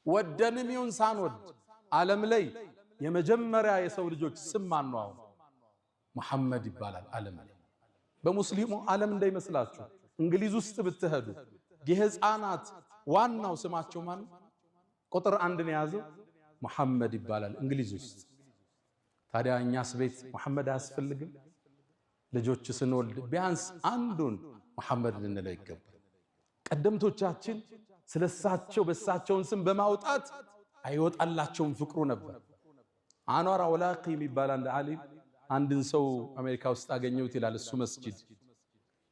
ወደንም ይሁን ሳንወድ ዓለም ላይ የመጀመሪያ የሰው ልጆች ስም ማን ነው? አሁን መሐመድ ይባላል። ዓለም ላይ በሙስሊሙ ዓለም እንዳይመስላችሁ፣ እንግሊዝ ውስጥ ብትሄዱ የህፃናት ዋናው ስማቸው ማን ነው? ቁጥር አንድን የያዘው መሐመድ ይባላል እንግሊዝ ውስጥ። ታዲያ እኛስ ቤት መሐመድ አያስፈልግም? ልጆች ስንወልድ ቢያንስ አንዱን መሐመድ ልንለው ይገባል። ቀደምቶቻችን ስለሳቸው በሳቸውን ስም በማውጣት አይወጣላቸውም ፍቅሩ ነበር። አንዋር አውላቂ የሚባል አንድ ዓሊም አንድን ሰው አሜሪካ ውስጥ አገኘሁት ይላል። እሱ መስጂድ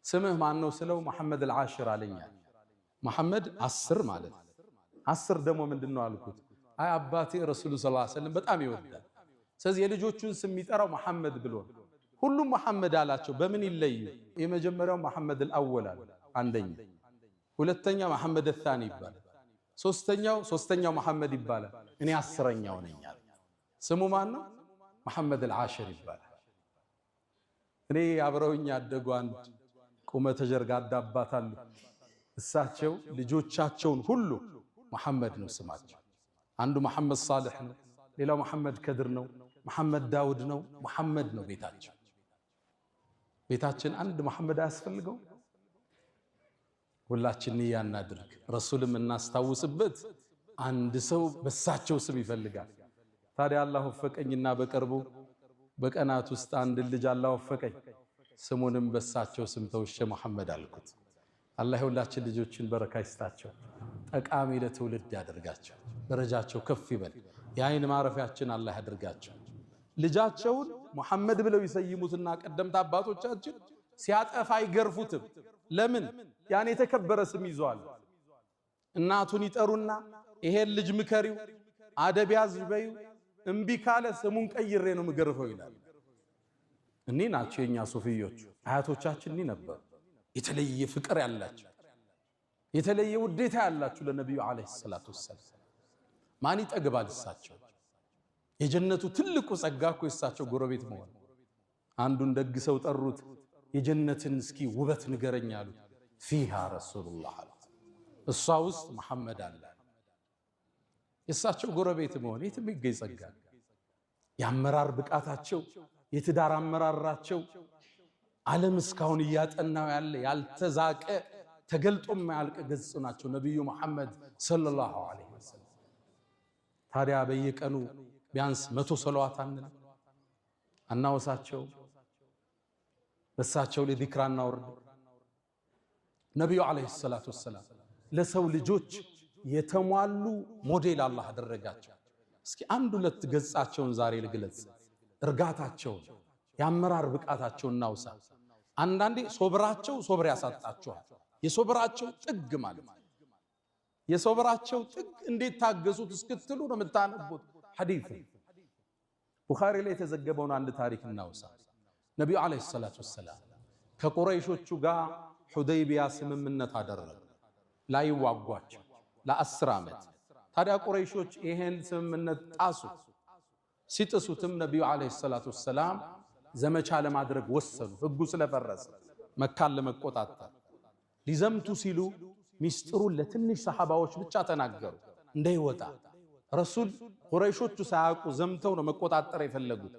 ስምህ ማን ነው ስለው መሐመድ አልዓሽር አለኛል። መሐመድ 10 ማለት 10 ደግሞ ምንድን ነው አልኩት። አይ አባቴ ረሱሉ صلى الله عليه وسلم በጣም ይወዳል። ስለዚህ የልጆቹን ስም የሚጠራው መሐመድ ብሎ ሁሉም መሐመድ አላቸው። በምን ይለዩ? የመጀመሪያው መሐመድ الأول አለ አንደኛ፣ ሁለተኛ መሐመድ الثاني ይባላል። ሶስተኛው መሐመድ ይባላል። እኔ 10ኛው ነኝ አለ። ስሙ ማን ነው? መሐመድ አልዓሽር ይባላል። እኔ አብረውኝ ያደጉ አንድ ቁመተ ጀርጋዳ አባት አሉ። እሳቸው ልጆቻቸውን ሁሉ መሐመድ ነው ስማቸው። አንዱ መሐመድ ሳልሕ ነው፣ ሌላው መሐመድ ከድር ነው፣ መሐመድ ዳውድ ነው። መሐመድ ነው ቤታቸው። ቤታችን አንድ መሐመድ አያስፈልገው? ሁላችን ንያ እናድርግ። ረሱልም እናስታውስበት። አንድ ሰው በሳቸው ስም ይፈልጋል። ታዲያ አላህ ወፈቀኝና በቅርቡ በቀናት ውስጥ አንድ ልጅ አላህ ወፈቀኝ። ስሙንም በሳቸው ስም ተውሼ መሐመድ አልኩት። አላህ የሁላችን ልጆችን በረካ ይስጣቸው፣ ጠቃሚ ለትውልድ ያደርጋቸው፣ ደረጃቸው ከፍ ይበል፣ የአይን ማረፊያችን አላህ ያደርጋቸው። ልጃቸውን መሐመድ ብለው ይሰይሙትና ቀደምት አባቶቻችን ሲያጠፋ አይገርፉትም። ለምን? ያን የተከበረ ስም ይዟል። እናቱን ይጠሩና ይሄን ልጅ ምከሪው፣ አደብ ያዝ በይው፣ እምቢ ካለ ስሙን ቀይሬ ነው ምገርፈው ይላል። እኒህ ናቸው የኛ ሱፊዮቹ አያቶቻችን፣ እኒህ ነበሩ። የተለየ ፍቅር ያላቸው፣ የተለየ ውዴታ ያላቸው ለነቢዩ عليه الصلاة والسلام። ማን ይጠግባል? እሳቸው የጀነቱ ትልቁ ጸጋ እኮ የእሳቸው ጎረቤት መሆን። አንዱን ደግ ሰው ጠሩት። የጀነትን እስኪ ውበት ንገረኝ አሉት። فيها رسول الله አሉት። እሷ ውስጥ መሐመድ አለ። የእሳቸው ጎረቤት መሆን የት የሚገኝ ጸጋ! የአመራር ብቃታቸው፣ የትዳር አመራራቸው ዓለም እስካሁን እያጠናው ያለ ያልተዛቀ ተገልጦ የማያልቅ ገጽ ናቸው ነቢዩ መሐመድ صلى الله عليه وسلم። ታዲያ በየቀኑ ቢያንስ 100 ሰለዋት አንልም? አናወሳቸው? በሳቸው ላይ ዚክር አናወርድ? ነቢዩ عليه الصلاة والسلام ለሰው ልጆች የተሟሉ ሞዴል አላህ አደረጋቸው። እስኪ አንድ ሁለት ገጻቸውን ዛሬ ልግለጽ። እርጋታቸውን፣ የአመራር ብቃታቸውን እናውሳ። አንዳንዴ ሶብራቸው ሶብር ያሳጣቸዋል። የሶብራቸው ጥግ ማለት ነው። የሶብራቸው ጥግ እንዴት ታገሱት እስክትሉ ነው የምታነቡት ሐዲስ። ቡኻሪ ላይ የተዘገበውን አንድ ታሪክ እናውሳ። ነቢዩ عليه الصلاة والسلام ከቁረይሾቹ ጋር ሑደይቢያ ስምምነት አደረጉ፣ ላይዋጓቸው ለ10 ዓመት። ታዲያ ቁረይሾች ይሄን ስምምነት ጣሱ። ሲጥሱትም ነቢዩ عليه الصلاة والسلام ዘመቻ ለማድረግ ወሰኑ። ህጉ ስለፈረሰ መካን ለመቆጣጠር ሊዘምቱ ሲሉ ሚስጥሩን ለትንሽ ሰሐባዎች ብቻ ተናገሩ እንዳይወጣ። ረሱል ቁረይሾቹ ሳያውቁ ዘምተው ነው መቆጣጠር የፈለጉት።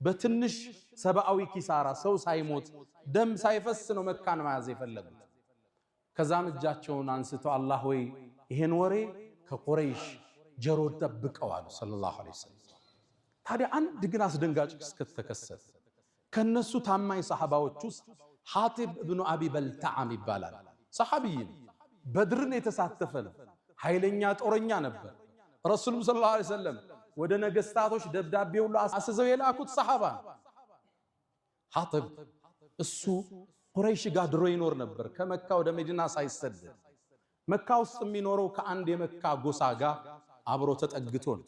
በትንሽ ሰብአዊ ኪሳራ ሰው ሳይሞት ደም ሳይፈስ ነው መካን መያዝ የፈለጉት። ከዛም እጃቸውን አንስተው አላህ ወይ ይሄን ወሬ ከቁረይሽ ጀሮ ጠብቀው አሉ صلى الله عليه وسلم። ታዲያ አንድ ግን አስደንጋጭ ክስተት ተከሰተ። ከነሱ ታማኝ ሰሐባዎች ውስጥ ሐጢብ እብኑ አቢ በልተዓም ይባላል። ሰሐቢይ ነው። በድርን የተሳተፈ ነው። ኃይለኛ ጦረኛ ነበር። ረሱሉም صلى الله عليه وسلم ወደ ነገስታቶች ደብዳቤ ሁሉ አስዘው የላኩት ሰሐባ ነው። ሐጢብ እሱ ቁረይሽ ጋር ድሮ ይኖር ነበር፣ ከመካ ወደ መዲና ሳይሰደድ። መካ ውስጥ የሚኖረው ከአንድ የመካ ጎሳ ጋር አብሮ ተጠግቶ ነው።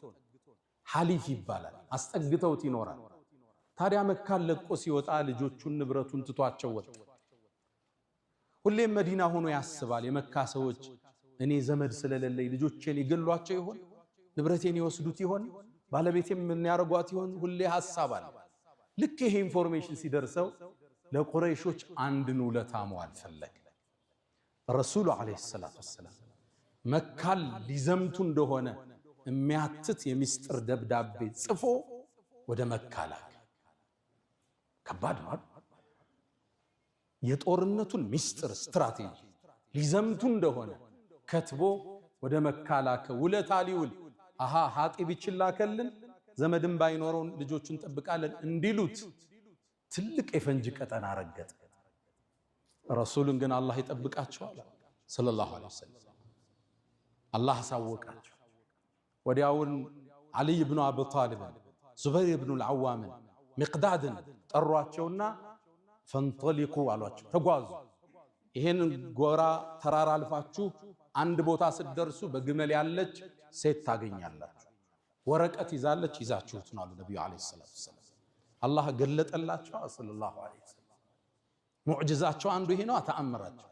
ሐሊፍ ይባላል። አስጠግተውት ይኖራል። ታዲያ መካን ለቆ ሲወጣ ልጆቹን ንብረቱን ትቷቸው ወጣ። ሁሌም መዲና ሆኖ ያስባል። የመካ ሰዎች እኔ ዘመድ ስለሌለኝ ልጆቼን ይገሏቸው ይሆን? ንብረቴን ይወስዱት ይሆን? ባለቤቴም ምን ያደርጓት ይሆን? ሁሌ ሐሳብ አለ። ልክ ይሄ information ሲደርሰው ለቁረይሾች አንድን ውለታ መዋል ፈለገ። ረሱሉ عليه الصلاة والسلام መካን ሊዘምቱ እንደሆነ የሚያትት የሚስጥር ደብዳቤ ጽፎ ወደ መካ ላከ። ከባድ ነው። የጦርነቱን ሚስጥር ስትራቴጂ ሊዘምቱ እንደሆነ ከትቦ ወደ መካ ላከ። ውለታ ሊውል አሃ ሐጢብ ይችን ላከልን፣ ዘመድም ባይኖረው ልጆቹን እንጠብቃለን እንዲሉት ትልቅ የፈንጅ ቀጠና ረገጠ። ረሱልን ግን አላህ ይጠብቃቸዋል صلى الله عليه وسلم። አላህ አሳወቃቸው። ወዲያውን ዓሊይ ብኑ አቢ ጣሊብን፣ ዙበይር ብኑ ልዓዋምን፣ ሚቅዳድን ጠሯቸውና فانطلقوا አሏቸው፣ ተጓዙ። ይሄን ጎራ ተራራ አልፋችሁ አንድ ቦታ ስትደርሱ በግመል ያለች ሴት ታገኛላችሁ። ወረቀት ይዛለች፣ ይዛችሁት ነው አሉ ነቢዩ عليه الصلاة والسلام። አላህ ገለጠላቸው صلى الله عليه وسلم። ሙዕጅዛቸው አንዱ ይሄ ነው፣ ተአምራቸው።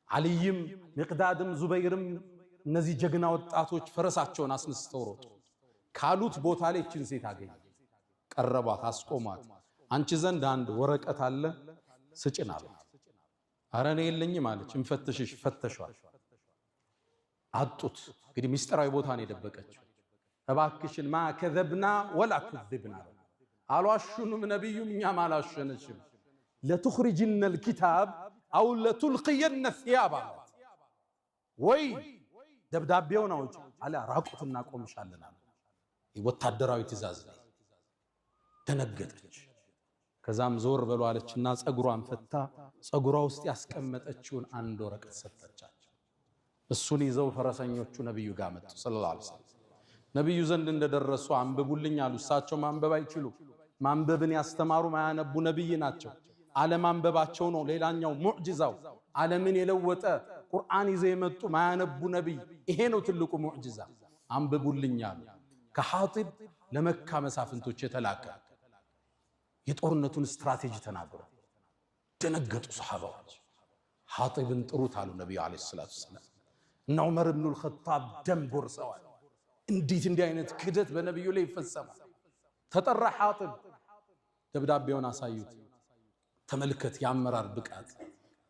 ዓልይም ሚቅዳድም ዙበይርም እነዚህ ጀግና ወጣቶች ፈረሳቸውን አስነስተው ሮጡ። ካሉት ቦታ ላይ ይችን ሴት አገኙ። ቀረቧት፣ አስቆሟት። አንቺ ዘንድ አንድ ወረቀት አለ ስጭን አሏት። አረ እኔ የለኝም አለች። እንፈትሽሽ። ፈተሿል፣ አጡት። እንግዲህ ሚስጥራዊ ቦታ ነው የደበቀችው። እባክሽን ما كذبنا ولا كذبنا፣ አልዋሹንም ነቢዩም እኛም አላሸነሽም። لتخرجن الكتاب أو لتلقين الثياب አላት። ወይ ደብዳቤውን አውጪ አለ ራቁት እናቆምሻለን አለ። ወታደራዊ ትእዛዝ ነው። ደነገጠች። ከዛም ዞር በሉ አለችና ፀጉሯን ፈታ ፀጉሯ ውስጥ ያስቀመጠችውን አንድ ወረቀት ሰጠቻቸው። እሱን ይዘው ፈረሰኞቹ ነብዩ ጋር መጡ صلى الله عليه وسلم። ነብዩ ዘንድ እንደደረሱ አንብቡልኝ አሉ። እሳቸው ማንበብ አይችሉ። ማንበብን ያስተማሩ ማያነቡ ነብይ ናቸው። አለማንበባቸው ነው ሌላኛው ሙዕጂዛው። ዓለምን የለወጠ ቁርአን ይዘው የመጡ ማያነቡ ነብይ፣ ይሄ ነው ትልቁ ሙዕጂዛ። አንብቡልኝ አሉ። ከሐጢብ ለመካ መሳፍንቶች የተላከ የጦርነቱን ስትራቴጂ ተናግሮ ደነገጡ ሰሓባዎች። ሐጢብን ጥሩት አሉ ነቢዩ عليه الصلاة والسلام። እና ዑመር ብኑል ኸጣብ ደም ጎርሰዋል። እንዴት እንዲህ አይነት ክህደት በነቢዩ ላይ ይፈጸማል? ተጠራ ሐጢብ፣ ደብዳቤውን አሳዩት። ተመልከት የአመራር ብቃት፣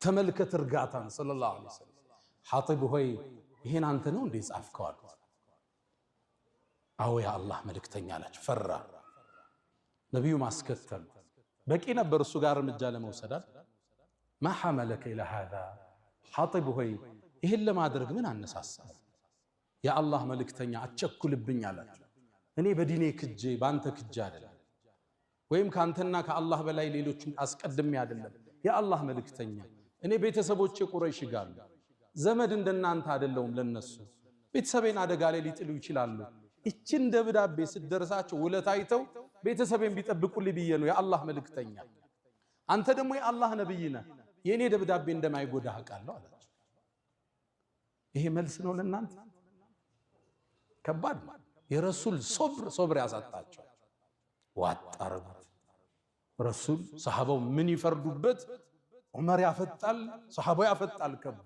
ተመልከት እርጋታን صلى الله عليه وسلم። ሐጢብ ሆይ ይሄን አንተ ነው እንዴ ጻፍከው አሉት። አዎ የአላህ መልእክተኛ አላቸው። ፈራ። ነቢዩ ማስከተሉ በቂ ነበር እሱ ጋር እርምጃ ለመውሰዳል። ما حملك إلى هذا፣ ሐጢብ ሆይ ይህን ለማድረግ ምን አነሳሳ? የአላህ መልእክተኛ አትቸኩልብኝ አላቸው። እኔ በዲኔ ክጄ በአንተ ክጄ አይደለም፣ ወይም ከአንተና ከአላህ በላይ ሌሎችን አስቀድሜ አይደለም። የአላህ መልእክተኛ እኔ ቤተሰቦቼ ቁረይሽ ጋር ዘመድ እንደናንተ አይደለሁም። ለነሱ ቤተሰቤን አደጋ ላይ ሊጥሉ ይችላሉ። ይችን ደብዳቤ ስትደርሳቸው ውለት አይተው ቤተሰቤን ቢጠብቁልኝ ብዬ ነው የአላህ መልእክተኛ። አንተ ደግሞ የአላህ ነብይ ነህ፣ የእኔ ደብዳቤ እንደማይጎዳህ አውቃለሁ አላቸው። ይሄ መልስ ነው ለእናንተ? ከባድ ነው። የረሱል ሶብር ሶብር ያሳጣቸው ዋጥ አረጉት። ረሱል ሰሃባው ምን ይፈርዱበት? ዑመር ያፈጣል፣ ሰሃባው ያፈጣል። ከቡ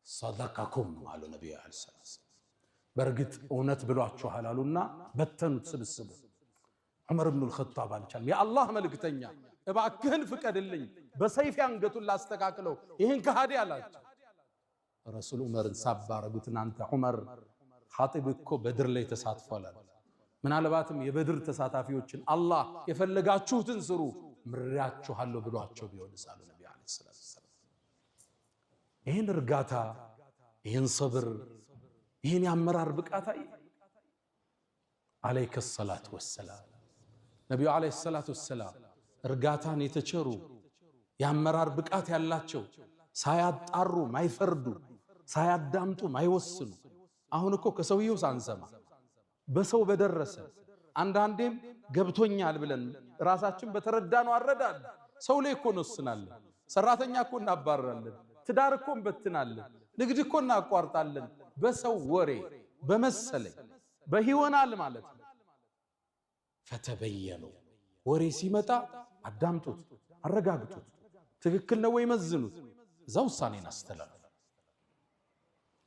صدقكم አሉ ነቢዩ عليه الصلاة والسلام። በእርግጥ እውነት ብሏችኋል አሉና በተኑት ስብስቡ። ዑመር ብኑል ኸጣብ አልቻለም። የአላህ መልእክተኛ እባክህን ፍቀድልኝ፣ በሰይፍ አንገቱን ላስተካክለው ይህን ከሃዲ አላቸው። ረሱል ዑመርን ሳብ አረጉት። እናንተ ዑመር ሐጢብ እኮ በድር ላይ ተሳትፏል አሉት። ምናልባትም የበድር ተሳታፊዎችን አላህ የፈለጋችሁትን ስሩ ምሬያችኋለሁ ብሏቸው ቢሆንስ አሉ ነቢ عليه الصلاة والسلام። ይህን እርጋታ፣ ይህን ሰብር፣ ይህን የአመራር ብቃት عليه الصلاة والسلام ነቢዩ عليه الصلاة والسلام እርጋታን የተቸሩ የአመራር ብቃት ያላቸው ሳያጣሩ ማይፈርዱ፣ ሳያዳምጡ ማይወስኑ። አሁን እኮ ከሰውየው ሳንሰማ በሰው በደረሰ አንዳንዴም ገብቶኛል ብለን ራሳችን በተረዳነው አረዳድ ሰው ላይ እኮ እንወስናለን። ሰራተኛ እኮ እናባረራለን። ትዳር እኮ እንበትናለን። ንግድ እኮ እናቋርጣለን። በሰው ወሬ በመሰለኝ በሂወናል ማለት ነው። فتبينوا ወሬ ሲመጣ አዳምጡት፣ አረጋግጡት፣ ትክክል ነው ወይ መዝኑት፣ እዛ ውሳኔን አስተላልፉ።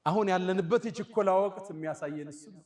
አሁን ያለንበት የችኮላ ወቅት የሚያሳየን እሱ ነው።